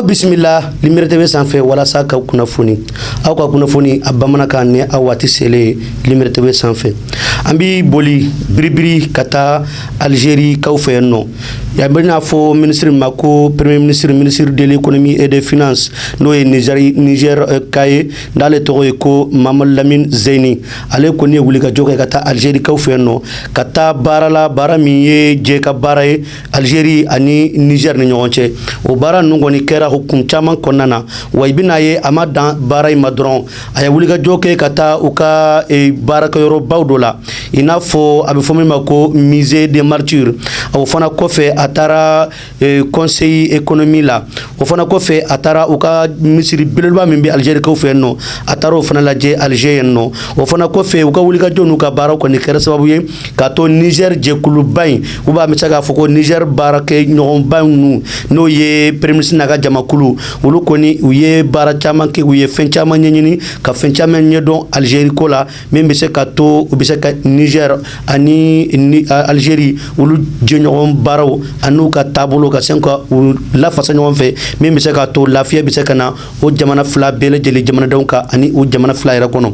Bisimila Lumière TV sanfɛ walasa ka kunnafoni, aw ka kunnafoni a bamanankan ni a waati selen Lumière TV sanfɛ. An bɛ boli biribiri ka taa Algérie kaw fɛ yen nɔ. A bɛna fɔ minisiri ma ko premier ministre, ministre de l'économie et des finances, n'o ye Niger ka ye, n'ale tɔgɔ ye ko Mahamadu Lamine Zeyini. Ale kɔni ye wulikajɔ kɛ ka taa Algérie kaw fɛ yen nɔ, ka taa baara la, baara min ye jɛ ka baara ye Algérie ani Niger ni ɲɔgɔn cɛ. O baara ninnu kɔni kɛra hukumu caman kɔnɔna na. Wa i bɛna ye, a ma dan baara in ma dɔrɔn, a ye wulikajɔ kɛ ka taa u ka baarakɛyɔrɔbaw dɔ la, i n'a fɔ a bɛ fɔ min ma ko Musée des Martyrs. O fana kɔfɛ, a taara conseil économie la. O fana kɔfɛ, a taara u ka misiri belebeleba min bɛ Algérie kaw fɛ yen nɔ, a taara o fana lajɛ Alger yen nɔ. O fana kɔfɛ, u ka wulikajɔ n'u ka baaraw kɔni kɛra sababu ye k'a to Niger jɛkuluba in, u b'a bɛ se k'a fɔ ko Niger baarakɛ ɲɔgɔnba ninnu, n'o ye premier ministre n'a ka jamakulu, olu kɔni u ye baara caman kɛ, u ye fɛn caman ɲɛɲini ka fɛn caman ɲɛdɔn Algérie ko la, min bɛ se ka to u bɛ se ka Niger ani Algérie olu jɛɲɔgɔn baaraw an'u ka taabolo ka se ka u lafasa ɲɔgɔn fɛ, min bɛ se ka to lafiya bɛ se ka na o jamana fila bɛɛ lajɛlen jamanadenw kan ani o jamana fila yɛrɛ kɔnɔ.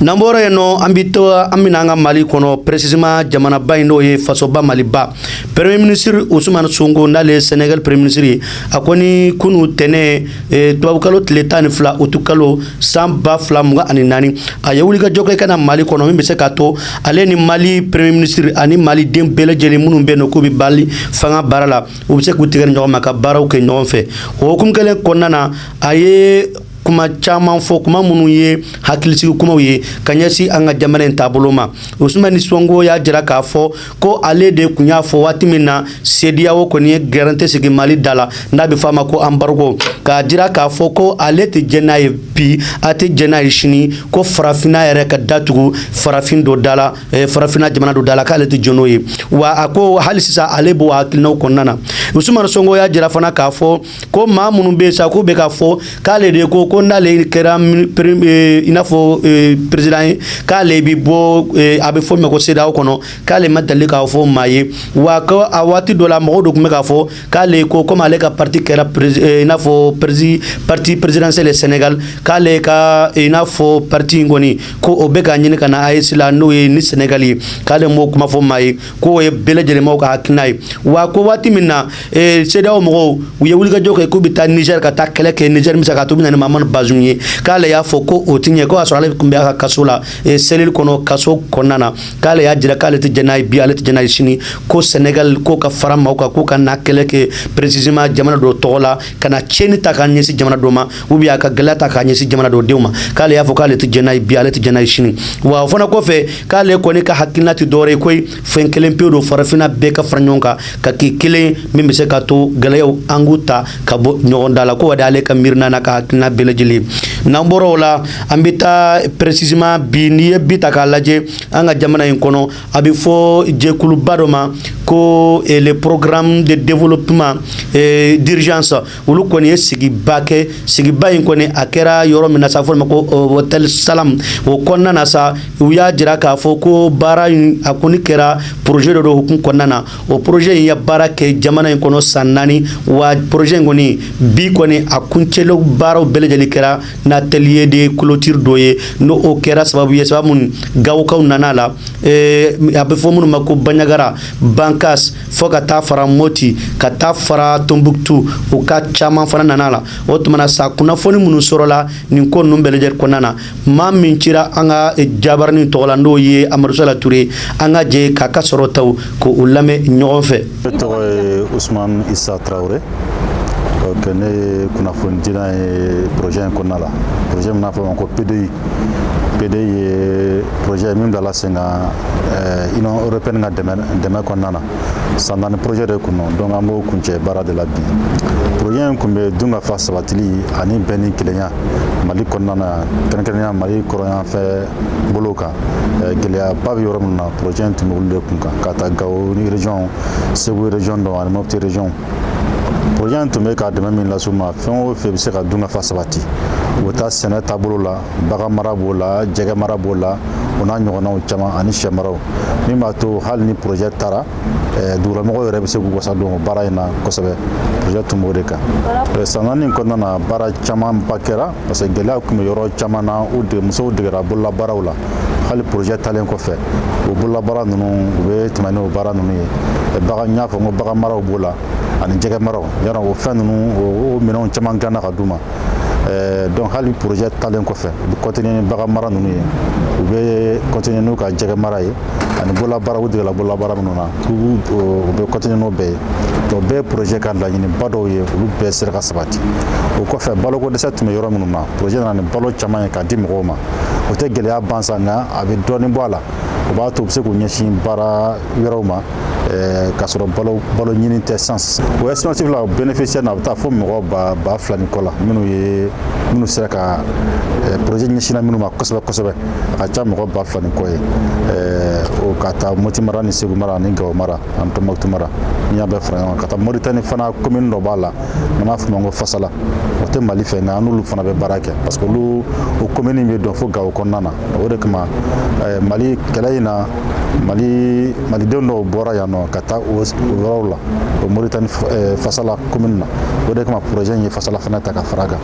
N'an bɔra yen nɔ, an bɛ to, an bɛna an ka Mali kɔnɔ, précisément jamanaba in, n'o ye fasoba Maliba. Premier ministre Ousmane Sonko, n'ale ye Sénégal premier ministre ye, a kɔni kunu tɛnɛ, tubabukalo tile 12, utukalo san 2024, a ye wulikajɔ kɛ ka na Mali kɔnɔ, min bɛ se k'a to ale ni Mali premier ministre ani maliden bɛɛ lajɛlen minnu bɛ yen nɔ k'u bɛ Mali fanga baara la, u bɛ se k'u tigɛ ni ɲɔgɔn ma ka baaraw kɛ ɲɔgɔn fɛ. O hukumu kelen kɔnɔna na, a ye kuma caman fɔ, kuma minnu ye hakilisigi kumaw ye ka ɲɛsin an ka jamana in taabolo ma. Usumani Sonko y'a jira k'a fɔ ko ale de tun y'a fɔ waati min na CEDEAO kɔni ye gɛrɛntɛ sigi Mali da la, n'a bɛ fɔ a ma ko embargo, k'a jira k'a fɔ ko ale tɛ jɛn n'a ye bi, a tɛ jɛn n'a ye sini, ko farafinna yɛrɛ ka datugu farafin dɔ da la, farafinna jamana dɔ da la, k'ale tɛ jɛn n'o ye. Wa a ko hali sisan ale b'o hakilinaw kɔnɔna na. Usumani Sonko y'a jira fana k'a fɔ ko maa minnu bɛ yen sa, k'u bɛ k'a fɔ k'ale de ko n'ale kɛra i n'a fɔ président ye, k'ale bɛ bɔ a bɛ fɔ min ma ko CEDEAO kɔnɔ, k'ale ma deli k'a fɔ maa ye. Wa ko a waati dɔ la, mɔgɔw dɔ tun bɛ k'a fɔ k'ale ko komi ale ka parti kɛra i n'a fɔ parti présidentiel Sénégal, k'ale ka i n'a fɔ parti in kɔni ko o bɛ ka ɲini ka na AES la, n'o ye ni Sénégal ye, k'ale m'o kuma fɔ maa ye, k'o ye bɛɛ lajɛlen maaw ka hakilina ye. Wa ko waati min na CEDEAO mɔgɔw u ye wulikajɔ kɛ k'u bɛ taa Niger ka taa kɛlɛ kɛ Niger, min bɛ se k'a to u bɛ na ni Mahamadu Bazoum ye, k'ale y'a fɔ ko o ti ɲɛ, ko y'a sɔrɔ ale tun bɛ a ka kaso la, cellule kɔnɔ, kaso kɔnɔna na, k'ale y'a jira k'ale tɛ jɛn n'a ye bi, ale tɛ jɛn n'a ye sini, ko Sénégal ko ka fara maaw kan ko ka na kɛlɛ kɛ précisément jamana dɔ tɔgɔ la, ka na tiɲɛni ta k'a ɲɛsin jamana dɔ ma, ou bien a ka gɛlɛya ta k'a ɲɛsin jamana dɔ denw ma, k'ale y'a fɔ k'ale tɛ jɛn n'a ye bi, ale tɛ jɛn n'a ye sini. Wa o fana kɔfɛ, k'ale kɔni ka hakilina tɛ dɔwɛrɛ ye koyi, fɛn kelen pe don: farafinna bɛɛ ka fara ɲɔgɔn kan ka kɛ kelen, min bɛ se ka to gɛlɛyaw an k'u ta ka bɔ ɲɔgɔn da la, ko wa de ale ka miirina n'a ka hakilina bɛɛ lajɛlen. N'an bɔra o la, an bɛ taa précisément bi. N'i ye bi ta k'a lajɛ an ka jamana in kɔnɔ, a bɛ fɔ jɛkuluba dɔ ma ko le programme de développement d'urgence. Olu kɔni ye sigiba kɛ. Sigiba in kɔni, a kɛra yɔrɔ min na sa, fɔ ma ko Hôtel Salam. O kɔnɔna na sa, u y'a jira k'a fɔ ko baara in a kɔni kɛra projet dɔ hukumu kɔnɔna na. O projet in ye baara kɛ jamana in kɔnɔ san 4. Wa projet in kɔni bi kɔni a kuncɛlen, baaraw bɛɛ lajɛlen kɛra n'atelier de clôture dɔ ye, n'o o kɛra sababu ye, sababu mun Gawokaw nana la, a bɛ fɔ minnu ma ko Bandiagara, Bankas, fo ka taa fara Moti, ka taa fara Tombouctou, u ka caman fana nana la. O tuma na sa, kunnafoni minnu sɔrɔla nin ko ninnu bɛɛ lajɛlen kɔnɔna na, maa min cira an ka jabaranin tɔgɔ la, n'o ye Amadu Sala Ture, an ka jɛ k'a ka sɔrɔ taw k'o lamɛn ɲɔgɔn fɛ. Ne tɔgɔ ye Usman Isa Tarawele. Donc ne ye kunnafonidila ye projet in kɔnɔna la, projet min n'a fɔ ma ko PDI. PDI ye projet min bilala sen kan Union européenne ka dɛmɛ kɔnɔna na. San 4 projet de kun don, donc an b'o kuncɛ baara de la bi. Projet in kun bɛ dun ka fa sabatili ani bɛn ni kelenya Mali kɔnɔna na, kɛrɛnkɛrɛnnenya Mali kɔrɔnyanfɛ bolo kan, gɛlɛyaba bɛ yɔrɔ min na. Projet in tun bɛ olu de kun kan, ka taa Gawo ni région, Segu région dɔ ani Mopti région. Projet in tun bɛ ka dɛmɛ min lase u ma, fɛn o fɛn bɛ se ka dun ka fa sabati, u bɛ taa sɛnɛ taabolo la, bagan mara b'o la, jɛgɛ mara b'o la. O n'a ɲɔgɔnnaw caman ani sɛ maraw, min b'a to hali ni projet taara, dugulamɔgɔw yɛrɛ bɛ se k'u wasa don o baara in na kosɛbɛ. Projet tun b'o de kan. San 4 in kɔnɔna na, baara camanba kɛra, parce que gɛlɛya tun bɛ yɔrɔ caman na. U de musow degera bololabaaraw la. Hali projet talen kɔfɛ, o bololabaara ninnu, u bɛ tɛmɛ n'o baara ninnu ye. Bagan, n y'a fɔ n ko bagan maraw b'o la ani jɛgɛ maraw. Yarɔ, o fɛn ninnu, o minɛnw caman dilanna ka d'u ma. Donc hali projet talen kɔfɛ, u bɛ continuer ni bagan mara ninnu ye, u bɛ continuer n'u ka jɛgɛ mara ye ani bololabaara. U degela bololabaara minnu na, u bɛ continuer n'o bɛɛ ye. Donc bɛɛ ye projet ka laɲiniba dɔw ye, olu bɛɛ sera ka sabati. O kɔfɛ, baloko dɛsɛ tun bɛ yɔrɔ minnu na, projet nana ni balo caman ye k'a di mɔgɔw ma. O tɛ gɛlɛya ban sa, nka a bɛ dɔɔnin bɔ a la. O b'a to u bɛ se k'u ɲɛsin baara wɛrɛw ma k'a sɔrɔ balo ɲini tɛ sans. O estimatif la, bénéficiaire na, a bɛ taa fo mɔgɔ 2000 ni kɔ la, minnu sera ka projet ɲɛsinna minnu ma kosɛbɛ kosɛbɛ. A ka ca mɔgɔ 2000 ni kɔ ye, o ka taa Moti mara ni Segu mara ani Gawo mara ani Tɔnbukutu mara. N'i y'a bɛɛ fara ɲɔgɔn kan, ka taa Moritani fana, commune dɔ b'a la n'an b'a fɔ o ma ko Fasala. O tɛ Mali fɛ, nka an n'olu fana bɛ baara kɛ, parce que olu o commune bɛ dɔn fo Gawo kɔnɔna na. O de kama, Mali kɛlɛ in na, Malidenw dɔw bɔra yan nɔ ka taa o yɔrɔw la, o Moritani Fasala commune na. O de kama projet in ye Fasala fana ta ka fara a kan,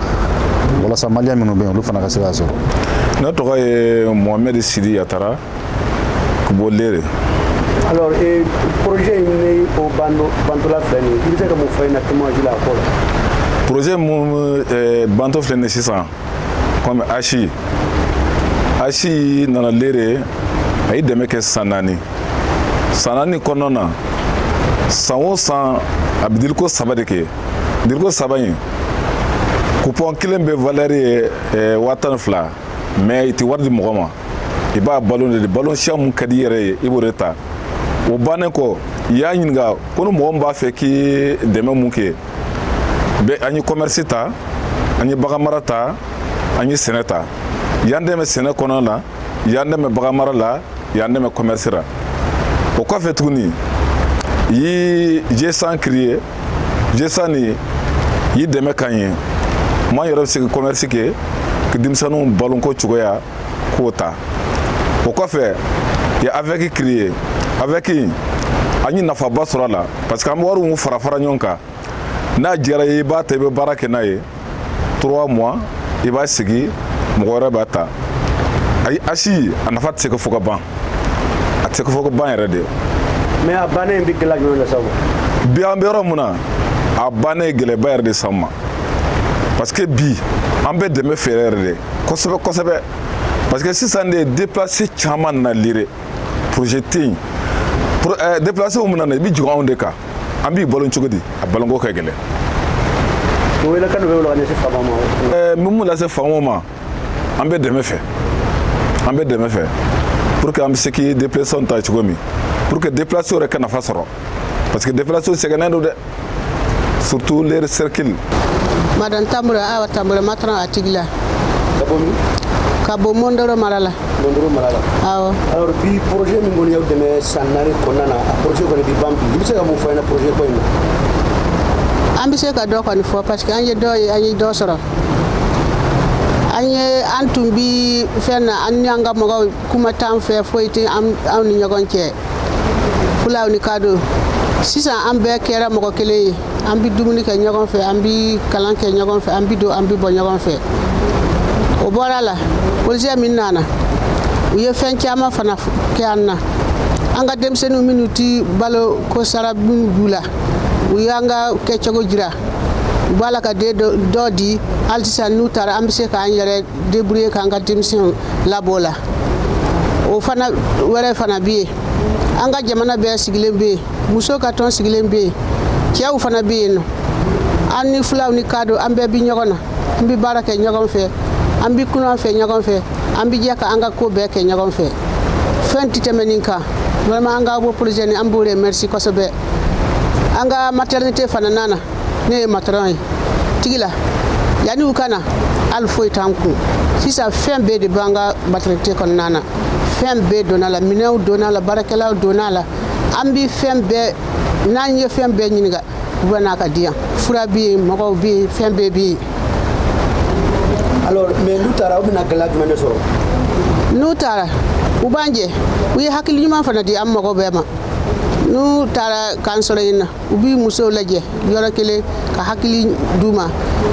walasa Malien minnu bɛ yen, olu fana ka se k'a sɔrɔ. Ne tɔgɔ ye Mohamed Sidi Yatara ka bɔ Lere. Alors, projet in ni o bantola filɛ nin ye, i bɛ se ka mun fɔ ɲɛna témoignage la a ko la? Projet mun bantɔ filɛ nin ye sisan, komi ACHI nana Lere, a ye dɛmɛ kɛ san 4. San 4 kɔnɔna na, san o san a bɛ diliko saba de kɛ. Diliko saba in, coupon kelen bɛ valeur ye 12 000, mais i tɛ wari di mɔgɔ ma, i b'a balo de. Balo siya mun ka di i yɛrɛ ye, i b'o de ta. O bannen kɔ, i y'a ɲininka ko ni mɔgɔ min b'a fɛ k'i dɛmɛ mun kɛ bɛɛ. An ye commerce ta, an ye bagan mara ta, an ye sɛnɛ ta. Y'an dɛmɛ sɛnɛ kɔnɔna la, y'an dɛmɛ bagan mara la, y'an dɛmɛ commerce la. O kɔfɛ tuguni, i ye G100 créé. G100 nin y'i dɛmɛ k'an ye maa yɛrɛ bɛ se ka commerce kɛ, ka denmisɛnninw baloko cogoya k'o ta. O kɔfɛ, i ye AVEC créé. AVEC, an ye nafaba sɔrɔ a la, parce que an bɛ wari mun fara fara ɲɔgɔn kan, n'a diyara i ye, i b'a ta, i bɛ baara kɛ n'a ye 3 mois, i b'a sigi, mɔgɔ wɛrɛ b'a ta. Ayi, ACHI a nafa tɛ se ka fɔ ka ban, a tɛ se ka fɔ ka ban yɛrɛ de. Mais a bannen bɛ gɛlɛya jumɛn lase aw ma? Bi, an bɛ yɔrɔ min na, a bannen ye gɛlɛyaba yɛrɛ de s'an ma, parce que bi an bɛ dɛmɛ fɛ yɛrɛ de kosɛbɛ kosɛbɛ, parce que sisan de déplacé caman nana Lere, projet tɛ yen. Déplacé mun nana, i bɛ jigin anw de kan. An b'i balo cogo di? A balonko ka gɛlɛn. O welekan dɔ bɛ wele ka ɲɛsin faama ma? N bɛ mun lase faamaw ma? An bɛ dɛmɛ fɛ, an bɛ dɛmɛ fɛ pour que an bɛ se k'i déplacé ta cogo min, pour que déplacé yɛrɛ ka nafa sɔrɔ, parce que déplacé sɛgɛnnen don dɛ, surtout Lere cercle. Madame Tambure, Awa Tambure, matron a Tigila. Ka bɔ min? Ka bɔ Mondoro mara la. Mondoro mara la. Awɔ. Alors, bi projet min kɔni y'aw dɛmɛ san 4 kɔnɔna na, a projet kɔni bi ban bi, i bɛ se ka mun fɔ an ɲɛna projet ko in na? An bɛ se ka dɔ kɔni fɔ, parce que an ye dɔ ye, an ye dɔ sɔrɔ. An ye an tun bi fɛn na, an ni an ka mɔgɔw kuma t'an fɛ, foyi tɛ an ni ɲɔgɔn cɛ, fulaw ni kadɔ. Sisan an bɛɛ kɛra mɔgɔ kelen ye. An bɛ dumuni kɛ ɲɔgɔn fɛ, an bɛ kalan kɛ ɲɔgɔn fɛ, an bɛ don, an bɛ bɔ ɲɔgɔn fɛ. O bɔra la, polisiya min nana, u ye fɛn caman fana kɛ an na. An ka denmisɛnninw minnu ti balo ko sara minnu b'u la, u y'an ka kɛcogo jira. U b'a la ka den dɔ di hali sisan. N'u taara, an bɛ se k'an yɛrɛ débrouiller k'an ka denmisɛnw labɔ o la. O fana wɛrɛ fana bɛ yen, an ka jamana bɛɛ sigilen bɛ yen, muso ka tɔn sigilen bɛ yen, cɛw fana bɛ yen nɔ. An ni fulaw ni kadɔ, an bɛɛ bi ɲɔgɔn na, an bɛ baara kɛ ɲɔgɔn fɛ, an bɛ kunan fɛ ɲɔgɔn fɛ, an bɛ jɛ ka an ka ko bɛɛ kɛ ɲɔgɔn fɛ. Fɛn tɛ tɛmɛ nin kan. Vraiment, an ka bɔ projet nin, an b'o remercier kosɛbɛ. An ka maternité fana nana, ne ye matron ye Tigila. Yanni u ka na, hali foyi t'an kun. Sisan fɛn bɛɛ de b'an ka maternité kɔnɔna na. Fɛn bɛɛ donna la, minɛnw donna la, baarakɛlaw donna la. An bi fɛn bɛɛ, n'an ye fɛn bɛɛ ɲininka, u bɛ n'a ka di yan. Fura bɛ yen, mɔgɔw bɛ yen, fɛn bɛɛ bɛ yen. Alors, mais n'u taara, aw bɛna gɛlɛya jumɛn de sɔrɔ? N'u taara U b'an jɛ, u ye hakili ɲuman fana di an mɔgɔ bɛɛ ma. N'u taara k'an sɔrɔ yen na, u b'i musow lajɛ yɔrɔ kelen ka hakili d'u ma.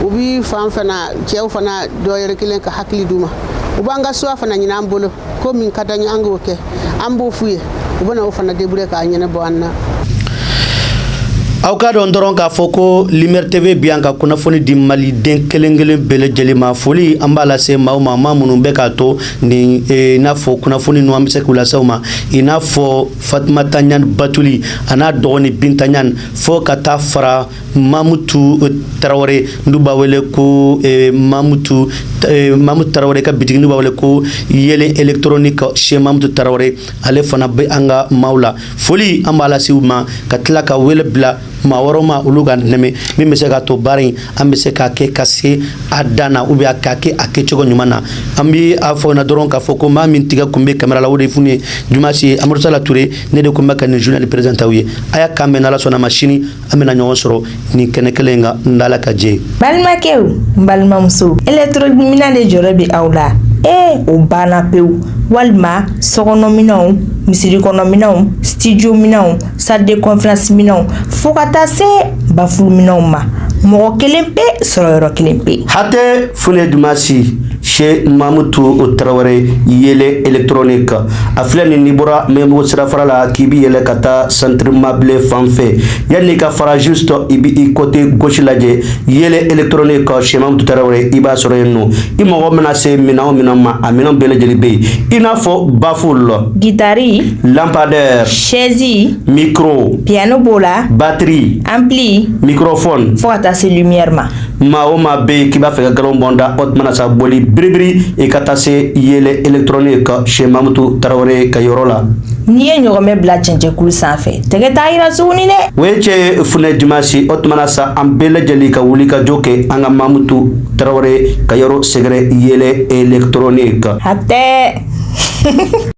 U bi fan fana, cɛw fana dɔ yɔrɔ kelen ka hakili d'u ma. U b'an ka choix fana ɲini an bolo, ko min ka d'an ye, an k'o kɛ. An b'o f'u ye, u bɛna o fana débrouiller k'a ɲɛnabɔ an na. Aw k'a dɔn dɔrɔn k'a fɔ ko Lumière TV bi yan ka kunnafoni di maliden kelen kelen bɛɛ lajɛlen ma. Foli an b'a lase maaw ma, maa minnu bɛ k'a to nin i n'a fɔ kunnafoni ninnu an bɛ se k'u lase aw ma, i n'a fɔ Fatumata Ɲani Batuli a n'a dɔgɔnin Binta Ɲani, fo ka taa fara Mamutu Tarawele, n'u b'a wele ko Mamutu Tarawele ka bitigi, n'u b'a wele ko Yelen électronique chez Mamutu Tarawele. Ale fana bɛ an ka maaw la. Foli an b'a lase u ma, ka tila ka wele bila maa wɛrɛw ma, olu ka dɛmɛ min bɛ se k'a to baara in an bɛ se k'a kɛ ka se a dan na, ou bien k'a kɛ a kɛcogo ɲuman na. An bɛ a fɔ na dɔrɔn k'a fɔ ko maa min tigɛ kun bɛ caméra la, o de funu ye Jumasi Amadu Sala Ture. Ne de kun bɛ ka nin journal présenter aw ye. A y'a kan bɛn, n'Ala sɔnna ma, sini an bɛna ɲɔgɔn sɔrɔ nin kɛnɛ kelen in kan, n'Ala ka jɛ ye. Balimakɛw, n balimamuso, électronique de jɔrɔ bɛ aw la. Ee, o banna pewu. Walima sokɔnɔminɛnw, misiri kɔnɔminɛnw, studio minɛnw, salle de conférence minɛnw, fo ka taa se baffle minɛnw ma, mɔgɔ kelen pe sɔrɔ yɔrɔ kelen pe. Hatɛ Fune Dumasi chez Mamutu Tarawele, Yele électronique. A filɛ nin, n'i bɔra Mɛmugu sirafara la k'i bi yɛlɛ ka taa centre mabile fan fɛ, yanni ka fara, juste i bi i côté gauche lajɛ, Yele électronique chez Mamutu Tarawele, i b'a sɔrɔ yen nɔ. I mago bɛna se minɛn o minɛn ma, a minɛn bɛɛ lajɛlen bɛ yen, i n'a fɔ baffle, guitare, lampadaire, chaise, micro, piano b'o la, batterie, ampli, microphone, fo ka taa se lumière ma. Maa o maa bɛ yen k'i b'a fɛ ka galon bɔn da, o tuma na sa, boli biribiri i ka taa se Yele électronique chez Mamutu Tarawele ka yɔrɔ la. N'i ye ɲɔgɔmɛ bila cɛncɛnkulu sanfɛ, tɛgɛ t'a yira tuguni dɛ. O ye cɛ Funɛ Dimasi. O tuma na sa, an bɛɛ lajɛlen ka wuli ka jɔ kɛ an ka Mamutu Tarawele ka yɔrɔ sɛgɛrɛ, Yele électronique. Hatɛ.